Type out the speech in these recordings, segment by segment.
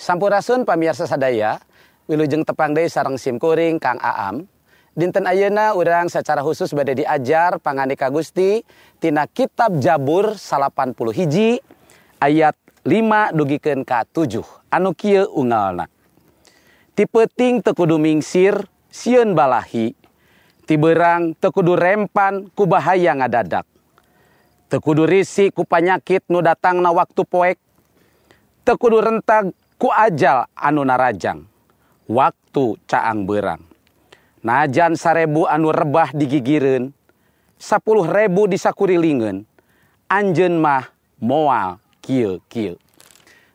Sampurasun pamirsa sadaya, wilujeng tepang deui sareng simkuring Kang Aam. Dinten ayeuna urang secara khusus bade diajar pangandika Gusti tina kitab Jabur 81 ayat 5 dugikeun ka 7. Anu kieu ungalna. Ti peuting teu kudu mingsir sieun balahi, ti beurang teu kudu rempan ku bahaya ngadadak. Teu kudu risi ku panyakit nu datangna waktu poek, teu kudu rentag ku ajal anu narajang waktu caang beurang. Najan 1000 anu rebah digigireun, 10.000 disakurilingeun, anjeun mah moal kieu-kieu.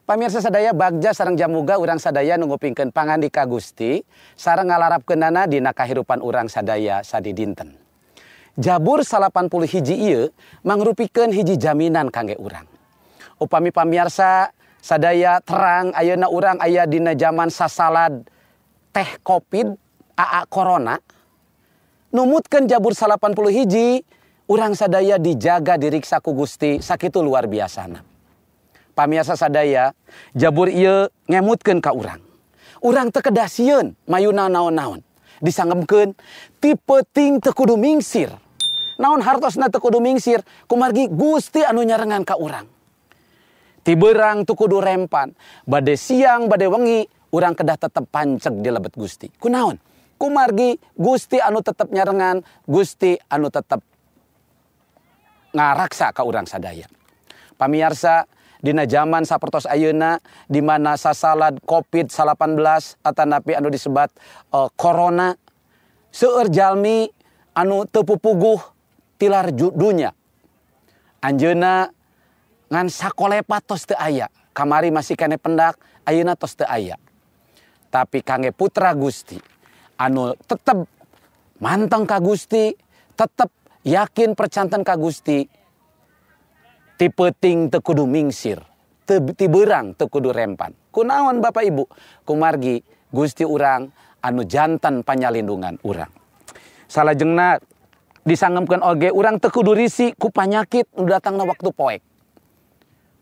Pamirsa sadaya bagja sareng jamuga urang sadaya nu ngupingkeun pangandika Gusti sareng ngalarapkeunana dina kahirupan urang sadaya sadidinten. Jabur 81 ieu mangrupikeun hiji jaminan kangge urang. Upami pamirsa sadaya terang ayeuna urang aya dina jaman sasalad teh Covid AA Corona, numutkeun Jabur 81 urang sadaya dijaga diriksa ku Gusti sakitu luar biasana. Pamirsa sadaya, Jabur ieu ngemutkeun ka urang. Urang teu kedah sieun mayuna naon-naon. Disangemkeun ti peuting teu kudu mingsir. Naon hartosna teu kudu mingsir, kumargi Gusti anu nyarengan ka urang. Ti beurang teu kudu rempan, bade siang bade wengi urang kedah tetep panceg di lebet Gusti. Kunaon? Kumargi Gusti anu tetep nyarengan, Gusti anu tetep ngaraksa ka urang sadaya. Pamiarsa, dina jaman sapertos ayeuna di mana sasalad Covid-19 atanapi anu disebat corona, seueur jalmi anu teu pupuguh tilar dunya. Anjeunna ngan sakolepa tos teu aya, kamari masih kene pendak, ayeuna tos teu aya. Tapi kangge putra Gusti anu tetep manteng ka Gusti, tetep yakin percanten ka Gusti, ti peuting teu kudu mingsir, ti beurang teu kudu rempan. Kunaon Bapak Ibu? Kumargi Gusti urang anu jantan panyalindungan urang. Salajengna disangemkeun oge urang teu kudu risi ku panyakit nu datangna waktu poek.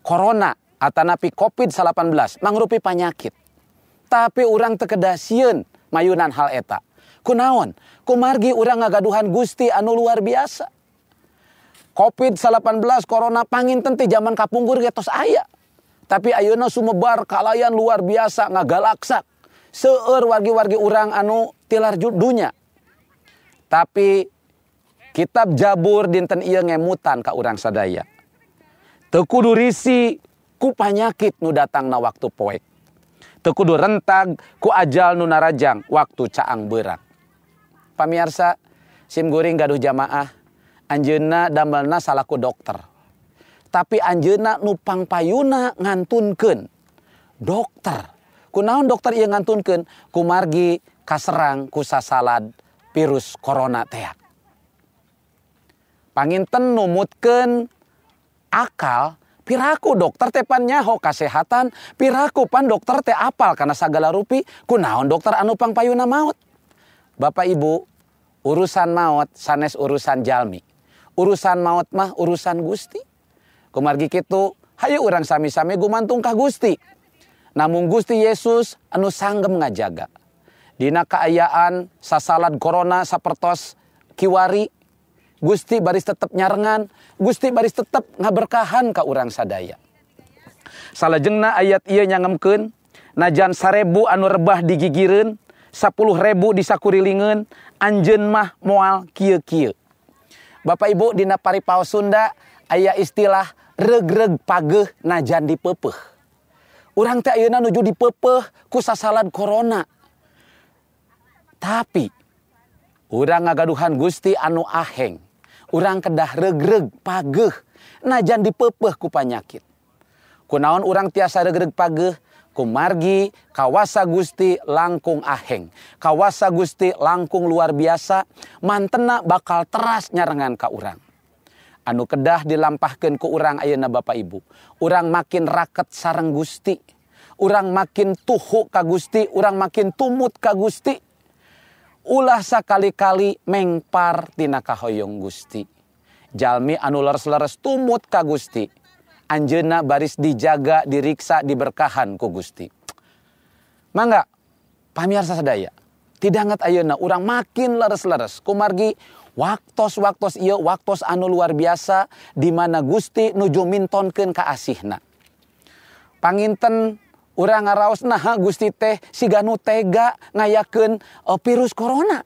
Corona atanapi Covid-19 mangrupi panyakit. Tapi urang teu kedah sieun mayunan hal eta. Kunaon? Kumargi urang ngagaduhan Gusti anu luar biasa. Covid-19 corona panginten ti jaman kapungkur ge tos aya. Tapi ayeuna sumebar kalayan luar biasa ngagalaksak. Seueur wargi-wargi urang anu tilar dunya. Tapi kitab Jabur dinten ieu ngemutan ka urang sadaya. Teu kudu risi ku panyakit nu datangna waktu poek. Teu kudu rentag ku ajal nu narajang waktu caang beurang. Pamiarsa, sim guring gaduh jamaah, anjeunna damelna salaku dokter. Tapi anjeunna nu pangpayuna ngantunkeun dokter. Kunaon dokter ieu ngantunkeun? Kumargi kaserang ku sasalad virus corona teh. Panginten numutkeun akal, piraku dokter teh pan nyaho kasehatan, piraku pan dokter teh apal kana sagala rupi, kunaon dokter anu pangpayuna maot. Bapak Ibu, urusan maot sanes urusan jalmi. Urusan maot mah urusan Gusti. Kumargi kitu, hayu urang sami-sami gumantung ka Gusti. Namung Gusti Yesus anu sanggem ngajaga. Dina kaayaan sasalad corona sapertos kiwari, Gusti baris tetep nyarengan, Gusti baris tetep ngaberkahan ka urang sadaya. Salajengna ayat ieu nyangemkeun, najan 1000 anu rebah digigireun, 10.000 disakurilingeun, anjeun mah moal kieu-kieu. Bapak Ibu, dina paripaos Sunda aya istilah regreg pageuh najan dipeupeuh. Urang teh ayeuna nuju dipeupeuh ku sasalad corona. Tapi urang ngagaduhan Gusti anu aheng. Urang kedah regreg pageuh najan dipeupeuh ku panyakit. Kunaon urang tiasa regreg pageuh? Kumargi kawasa Gusti langkung aheng. Kawasa Gusti langkung luar biasa, mantena bakal teras nyarengan ka urang. Anu kedah dilampahkeun ku urang ayeuna Bapak Ibu. Urang makin raket sareng Gusti. Urang makin tuhu ka Gusti, urang makin tumut ka Gusti. Ulah sakali-kali mengpar tina kahoyong Gusti. Jalmi anu leres-leres tumut ka Gusti, anjeunna baris dijaga, diriksa, diberkahan ku Gusti. Mangga pamirsa sadaya, tidanget ayeuna urang makin leres-leres kumargi waktos-waktos ieu waktos anu luar biasa di mana Gusti nuju mintonkeun kaasihna. Panginten urang ngaraos naha Gusti teh siga nu tega ngayakeun virus corona.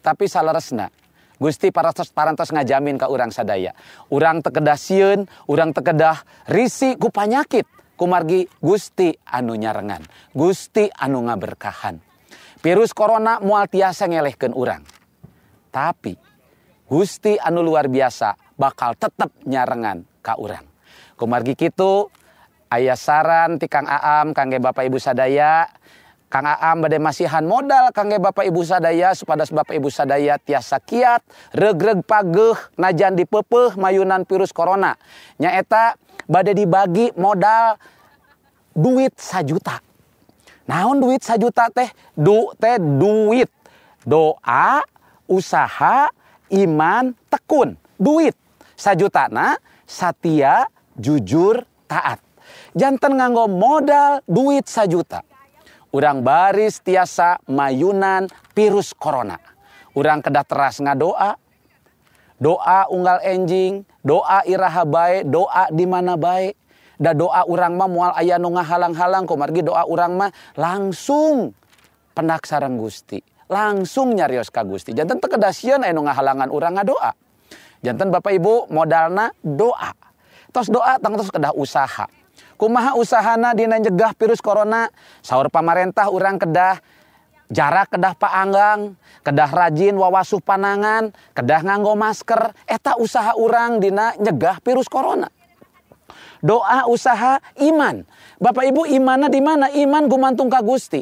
Tapi saleresna Gusti parantos ngajamin ka urang sadaya. Urang teu kedah sieun, urang teu kedah risi ku panyakit. Kumargi Gusti anu nyarengan, Gusti anu ngaberkahan. Virus corona moal tiasa ngelehkeun urang. Tapi Gusti anu luar biasa bakal tetep nyarengan ka urang. Kumargi kitu aya saran ti Kang Aam kangge Bapak Ibu sadaya. Kang Aam bade masihan modal kangge Bapak Ibu sadaya supados Bapak Ibu sadaya tiasa kiat regreg pageuh najan dipeupeeh mayunan virus corona. Nyaeta bade dibagi modal duit 1 juta. Naon duit 1 juta teh? Du teh duit. Doa, usaha, iman, tekun. Duit 1 jutana satia, jujur, taat. Janten nganggo modal duit 1 juta. Urang baris tiasa mayunan virus corona. Urang kedah teras ngadoa. Doa unggal enjing, doa iraha bae, doa di mana bae. Da doa urang mah moal aya nu ngahalang-halang kumargi doa urang mah langsung pendak sareng Gusti. Langsung nyarios ka Gusti. Janten teu kedah sieun aya nu ngahalangan urang ngadoa. Janten Bapak Ibu modalna doa. Tos doa tangtos kedah usaha. Kumaha usahana dina nyegah virus corona? Saur pamarentah urang kedah jarak kedah paanggang, kedah rajin wawasuh panangan, kedah nganggo masker. Eta usaha urang dina nyegah virus corona. Doa, usaha, iman. Bapak Ibu imanna di mana? Iman gumantung ka Gusti.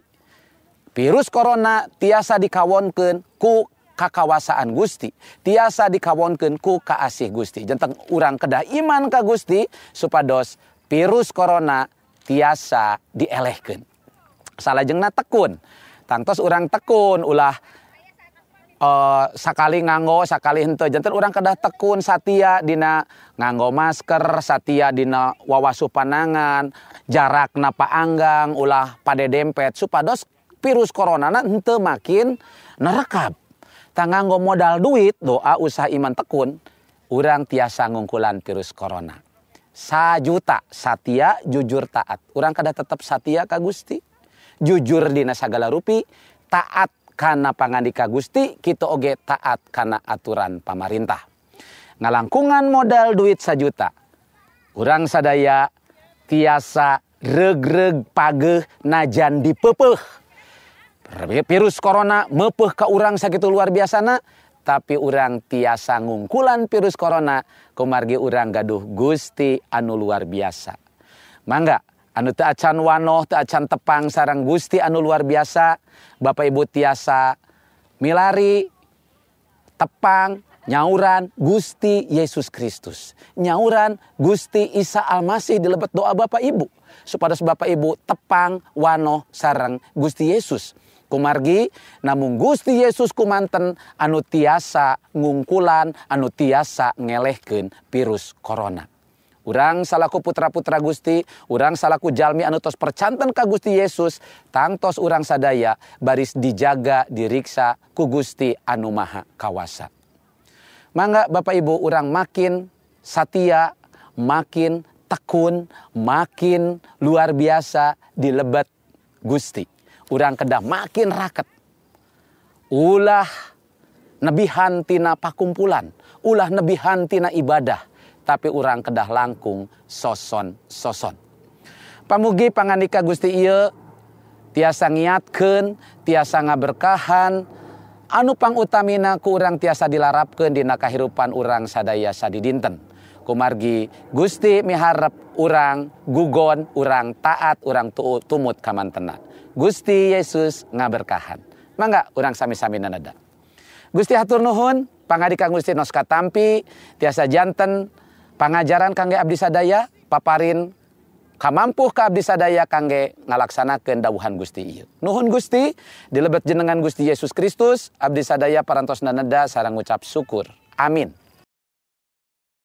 Virus corona tiasa dikawonkeun ku kakawasaan Gusti, tiasa dikawonkeun ku kaasih Gusti. Janten urang kedah iman ka Gusti supados virus corona tiasa dielehkeun. Salajengna tekun. Tangtos urang tekun ulah sakali nganggo sakali henteu. Janten urang kedah tekun satia dina nganggo masker, satia dina wawasuh panangan, jarakna paanggang, ulah padedempet supados virus corona na henteu makin nerekab. Tah nganggo modal duit, doa, usaha, iman, tekun, urang tiasa ngungkulan virus corona. 1 juta satia, jujur, taat. Urang kedah tetep satia ka Gusti, jujur dina sagala rupi, taat kana pangandika Gusti, kitu oge taat kana aturan pamarintah. Ngalangkungan modal duit 1 juta. Urang sadaya tiasa regreg pageuh najan dipeupeeh. Virus corona meupeuh ka urang sakitu luar biasana, tapi urang tiasa ngungkulan virus corona kumargi urang gaduh Gusti anu luar biasa. Mangga anu teu acan wanoh, teu acan tepang sareng Gusti anu luar biasa, Bapak Ibu tiasa milari tepang nyauran Gusti Yesus Kristus. Nyauran Gusti Isa Almasih di lebet doa Bapak Ibu. Supados Bapak Ibu tepang wanoh sareng Gusti Yesus. Kumargi namung Gusti Yesus kumanten anu tiasa ngungkulan, anu tiasa ngelehkeun virus corona. Urang salaku putra-putra Gusti, urang salaku jalmi anu tos percanten ka Gusti Yesus, tangtos urang sadaya baris dijaga, diriksa ku Gusti anu Maha Kawasa. Mangga Bapak Ibu urang makin satia, makin tekun, makin luar biasa di lebet Gusti. Urang kedah makin raket. Ulah nebihan tina pakumpulan, ulah nebihan tina ibadah, tapi urang kedah langkung soson-soson. Pamugi pangandika Gusti ieu tiasa ngiatkeun, tiasa ngaberkahan, anu pangutamina ku urang tiasa dilarapkeun dina kahirupan urang sadaya sadidinten. Kumargi Gusti miharep urang gugon, urang taat, urang tumut kamantena. Gusti Yesus ngaberkahan. Mangga urang sami-sami nanada. Gusti hatur nuhun, pangandika Gusti nos katampi, tiasa janten pangajaran kangge abdi sadaya, paparin kamampuh ka abdi sadaya kangge ngalaksanakeun dawuhan Gusti ieu. Nuhun Gusti, dilebet jenengan Gusti Yesus Kristus, abdi sadaya parantos naneda sareng ngucap syukur. Amin.